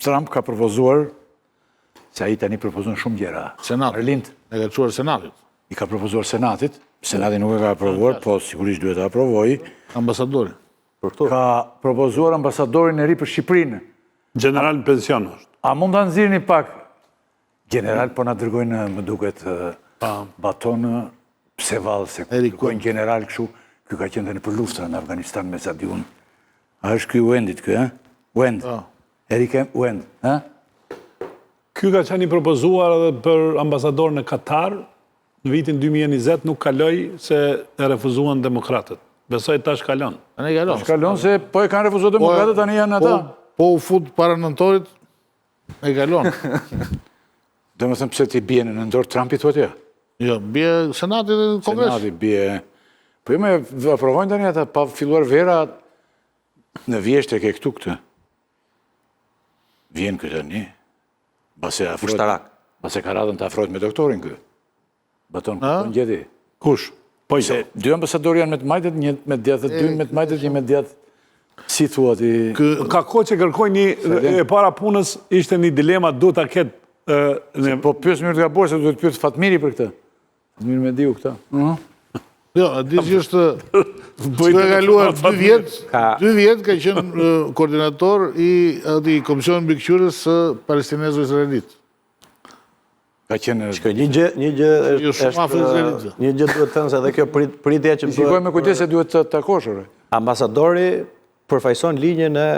Trump ka propozuar se ai tani propozon shumë gjëra. Senat. Arlind E ka çuar Senatit. i ka propozuar Senatit, Senati nuk e ka aprovuar, po sigurisht duhet ta aprovojë. Ambasadori. Për këtu. Ka propozuar ambasadorin e ri për Shqipërinë. General në pension është. A mund ta nxirrni pak? General po na dërgojnë, më duket, Baton, pse vallë se dërgojnë general kështu, ky ka qenë dhe nëpër luftra në Afganistan me sa di unë. A është ky Wendit ky, ë? Wend. Po. Eric Wend, ë? Ky ka qenë i propozuar edhe për ambasador në Katar, në vitin 2020 nuk kaloi se e refuzuan demokratët. Besoj tash kalon. Tani kalon. Tash kalon se po e kanë refuzuar demokratët, tani janë ata. Po, po u fut para nëntorit, e kalon. Domethënë pse ti bie në nëntor Trumpi thua ti? Jo, bie Senati dhe Kongresi. Senati bie. Po jo me aprovojnë tani ata pa filluar vera në vjeshtë e ke këtu këtë. Vjen ky tani. Mbase afrohet. Ushtarak. Mbase ka radhën të afrohet me doktorin ky. Baton, ku gjeti? Kush? Po se dy ambasadorë janë me të majtët, një me të djathtë, dy me të majtët, një me të djathtë. Si thua ti? Ka kohë që kërkoj një e para punës ishte një dilema duhet ta ketë në Po pyes mirë të gabuar se duhet të pyet Fatmiri për këtë. Fatmir Mediu këtë. Ëh. Jo, a di që është Bëj të kaluar dy vjet, dy vjet ka qenë koordinator i atij Komisionit Mbikëqyrës së Palestinezëve Izraelit. Ka qenë Shko, një gjë, një gjë është është një gjë duhet thënë se edhe kjo prit, pritja që bëhet. Shikoj me kujdes se duhet të takosh ore. Ambasadori përfaqëson linjën e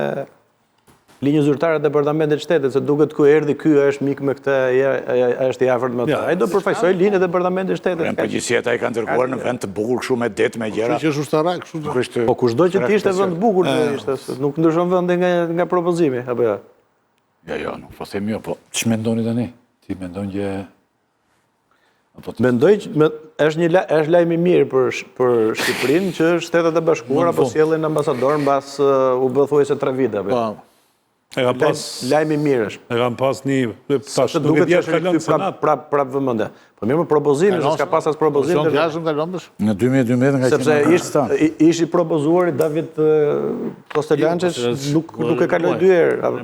linjën zyrtare të Departamentit të Shtetit, se duket ku erdhi ky, është mik me këtë, është i afërt me këtë. Ai do përfaqësojë linjën e Departamentit të Shtetit. Në përgjithësi ata i kanë dërguar në vend të bukur kështu me det me gjëra. Kështu që është ushtarak, kështu. Nuk është. Po kushdo që të ishte vend bukur do ishte, nuk ndryshon vendi nga nga propozimi, apo jo? Jo, jo, nuk po them jo, po ç'mendoni tani? Ti mendon që Apo ti... Mendoj që me, është një është lajm i mirë për për Shqipërinë që Shtetet e Bashkuara po sjellin ambasador mbas u bë thuajse 3 vite apo. Po. E ka pas lajm i mirë është. E kam pas një tash nuk e di a kalon prap prap prap vëmendja. Po mirë, më propozimi, se s'ka pas as propozim. Në jashtëm kalon tash. Në 2012 nga Sepse ish ish i propozuari David Kostelançeç nuk nuk e kaloi dy herë.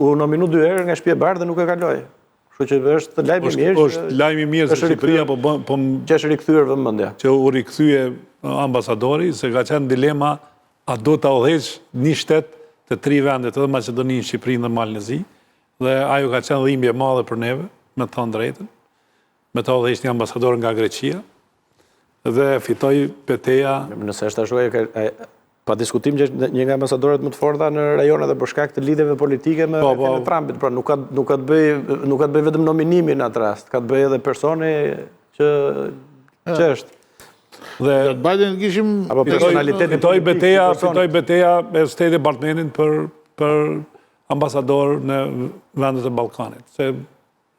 U nominu dy herë nga Shtëpia e Bardhë dhe nuk e kaloi. Kështu që është lajm i mirë. Është lajm i mirë se Shqipëria po bën po që është rikthyer vëmendja. Që u rikthye ambasadori se ka qenë dilema a do ta udhëheq një shtet të tri vendet, edhe Maqedoninë, Shqipërinë dhe Malin e Zi. Dhe ajo ka qenë dhimbje e madhe për neve, me të thënë drejtën, me ta udhëheq një ambasador nga Greqia dhe fitoi beteja. Nëse është ashtu, pa diskutim që është një nga ambasadorët më të forta në rajon edhe për shkak të lidhjeve politike me po, po. Trumpit, pra nuk ka nuk ka të bëjë nuk ka të bëjë vetëm nominimin në atë rast, ka të bëjë edhe personi që që është. Dhe Biden kishim apo personaliteti fitoi beteja, fitoi beteja e State Departmentit për për ambasador në vendet e Ballkanit. Se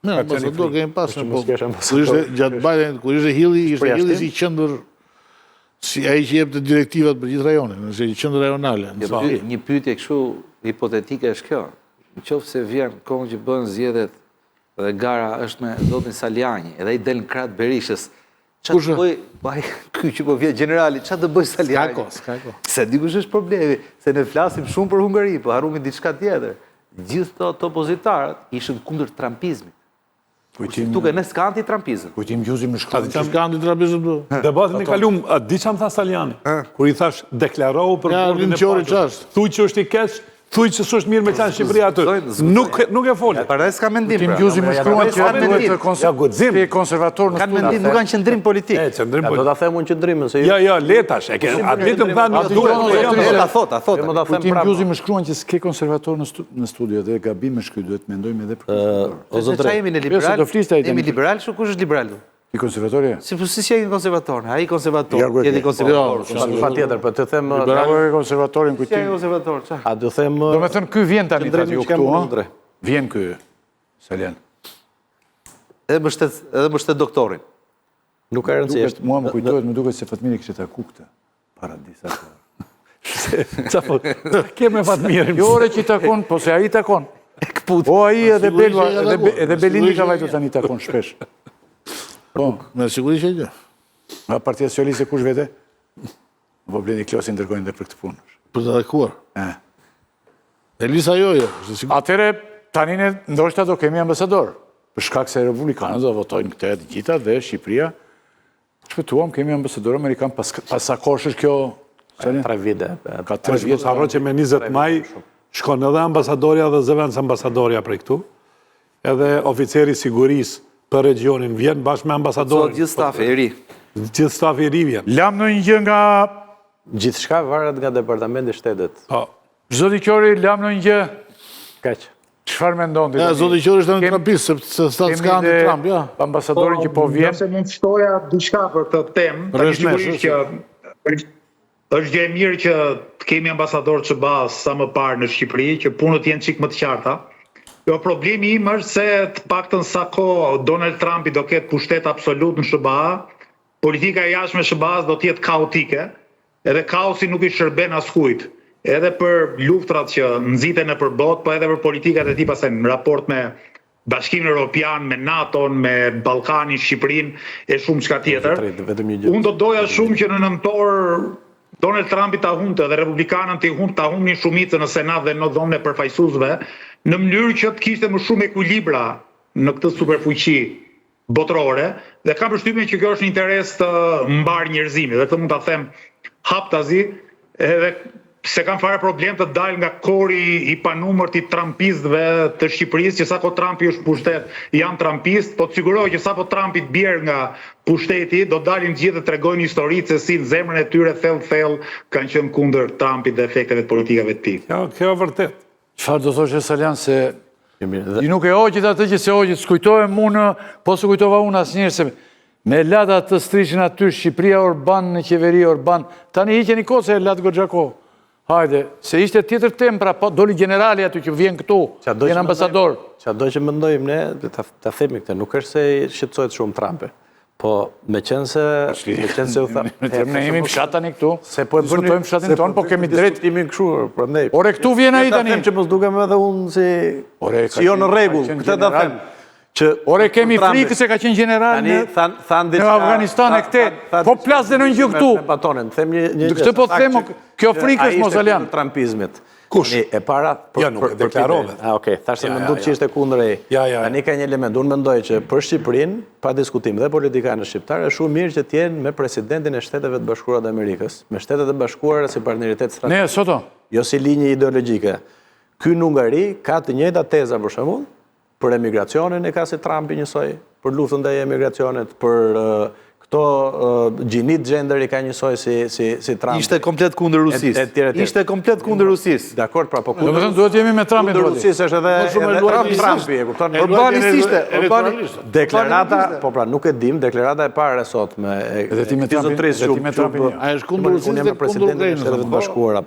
Ne, ambasador kemi pas, po, kur ishte gjatë Biden, kur ishte Hilli, ishte Hilli si qendër, si ai që jepte direktivat për gjithë rajonin, nëse i qendër rajonale. Një, një pyetje kështu hipotetike është kjo. Në qoftë se vjen kohën që bëhen zgjedhjet dhe gara është me zotin Salianji, edhe i del në krah të Berishës, Ça të bëj, po ai, ky që po vjen gjenerali, ça të bëj Salianji? S'ka kohë, s'ka kohë. Se di kush është problemi, se ne flasim shumë për Hungari, po harrumi diçka tjetër. Gjithë këto të opozitarët ishin kundër Trumpizmit. Kujtim, Duke ne s'ka anti-Trumpizëm. Kujtim Gjuzi më shkruan. S'ka anti-Trumpizëm do. Debatin e kalum, a di ça më tha Salianji? Kur i thash deklarohu për bordin e paqes. Thuj që është i keq, Thuj që s'është mirë me qenë Shqipëria aty. Nuk nuk e foli. Prandaj s'ka mendim. Kujtim Gjuzi më shkruan që duhet të konservator, je konservator në studio. Kanë mendim, nuk kanë qëndrim politik. E, qëndrim politik. Do ta them unë qëndrimin se Jo, jo, le tash, e ke. A di të më thanë duhet, po jo, jo, ta thot, ta thot. Do ta them Kujtim Gjuzi më shkruan që s'ke konservator në në studio dhe gabim më shkruaj, duhet të mendojmë edhe për konservator. O zotëri, jemi në liberal. Jemi liberal, kush është liberal? Ti konservator je? Si po si si je konservator? Ai konservator, ja, ti konservator. Jo, patjetër, po të them Liberal e konservatorin kujtim. Si je konservator, ça? A do them Domethënë ky vjen tani tani ju këtu, ha? Vjen ky. Salian. Edhe mbështet, edhe mbështet doktorin. Nuk ka rëndësi. Duket, mua më kujtohet, më duket se Fatmiri kishte taku këtë para disa kohë. Ça po? Ke me Fatmirin. Jo, ore që i takon, po se ai takon. E këput. Po ai edhe Belwa, edhe edhe Belindi ka vajtur tani takon shpesh. Po, me siguri që gjë. Nga Partia Socialiste kush vete? Po Blendi Klosin dërgojnë dhe për këtë punë. Për të takuar. E. Elisa jo, jo, është sigurt. Atëre. Tani ne ndoshta do kemi ambasador, për shkak se republikanët do votojnë këtë të gjitha dhe Shqipëria shpëtuam, kemi ambasador amerikan pas pas sa kohësh është kjo? Tre vite. Ka tre vite. Mos harro që me 20 maj shkon edhe ambasadorja dhe zëvendës ambasadorja prej këtu. Edhe oficeri i sigurisë për regjionin vjen bashkë me ambasadorin. Gjithë stafi i ri. Gjithë stafi i ri vjen. Lamë ndonjë gjë nga Gjithçka varet nga Departamenti i Shtetit. Po. Zoti Qori, lamë ndonjë gjë? Kaq. Çfarë mendon ti? Ja, zoti Qori është në Trumpist, sepse sa s'ka anti Trump, ja. Ambasadorin që po vjen. Nëse mund të shtoja diçka për këtë temë, tani sigurisht që është gjë e mirë që të kemi ambasador të SHBA-s sa më parë në Shqipëri, që punët të jenë çik më të qarta. Jo, problemi im është se të paktën sa kohë Donald Trumpi do ketë pushtet absolut në SHBA, politika e jashtme e SHBA-s do të jetë kaotike, Edhe kaosi nuk i shërben askujt, edhe për luftrat që nxiten nëpër botë, po edhe për politikat e tij pastaj në raport me Bashkimin Europian, me NATO-n, me Ballkanin, Shqipërinë e shumë çka tjetër. Unë do doja shumë që në nëntor Donald Trumpi ta humbte dhe republikanët t'i humb ta humbnin shumicën në Senat dhe në Dhomën e Përfaqësuesve, në mënyrë që të kishte më shumë ekuilibra në këtë superfuqi botërore dhe kam përshtypjen që kjo është në interes të mbarë njerëzimit dhe këtë mund ta them haptazi edhe s'e kam fare problem të dal nga kori i panumërt i trumpistëve të Shqipërisë që sapo Trumpi është në pushtet janë trumpistë, po të siguroj që sapo Trumpi të bjerë nga pushteti do dalin të gjithë të tregojnë historitë se si në zemrën e tyre thellë thellë kanë qenë kundër Trumpit dhe efekteve të politikave të tij. Kjo, kjo është vërtet. Çfarë do thoshe Salian se Ti nuk e hoqët atë që s'e hoqët, s'kujtohem unë, po s'u kujtova unë asnjëherë se me latë atë striçin aty, Shqipëria Orban në qeveri Orban, tani hiqeni kot se e latë goxha kohë. Hajde, se ishte tjetër temë, pra po doli gjenerali aty që vjen këtu, vjen ambasador. Çdo që mendojmë ne, ta themi këtë, nuk është se shqetësohet shumë Trumpi. Po, meqenëse, meqenëse u tha... Ne jemi në fshat tani këtu, se po e diskutojmë fshatin tonë, po kemi drejt... Diskutimin kështu, prandaj. Ore, këtu vjen ai tani. Ta them që mos dukem edhe unë si... Ore, si jo në rregull, këtë ta them. Që Ore, kemi frikë se ka qenë gjeneral në, në Afganistan e këte, po plas dhe ndonjë gjë këtu. Batonin, them një një Këtë po them, kjo frikë është mos Alian. Trumpizmit. Kush? E para për, ja, nuk e deklarove. Ah, okay. Thashë se më duket që ishte kundër ai. Ja, ja, ja. Tani ka një element. Unë mendoj që për Shqipërinë, pa diskutim dhe politikanët shqiptarë, është shumë mirë që të jenë me presidentin e Shteteve të Bashkuara të Amerikës, me Shtetet e Bashkuara si partneritet strategjik. Ne soto. Jo si linjë ideologjike. Ky në Hungari ka të njëjta teza për shembull, Për emigracionin e ka si Trumpi njësoj, për luftën ndaj emigracionit, për këto gjinitë gender i ka njësoj si si si Trumpi. Ishte komplet kundër Rusisë. Ishte komplet kundër Rusisë. Dakord, pra po kundër. Domethënë duhet jemi me Trumpin. Kundër Rusisë është edhe edhe Trump, Trumpi, e kupton? Orbani s'ishte, Orbani deklarata, po pra nuk e dim, deklarata e parë e sotme e Edhe ti me Trumpin, edhe ti me Trumpin. Ai është kundër Rusisë dhe kundër Ukrainës. Shteteve të Bashkuara.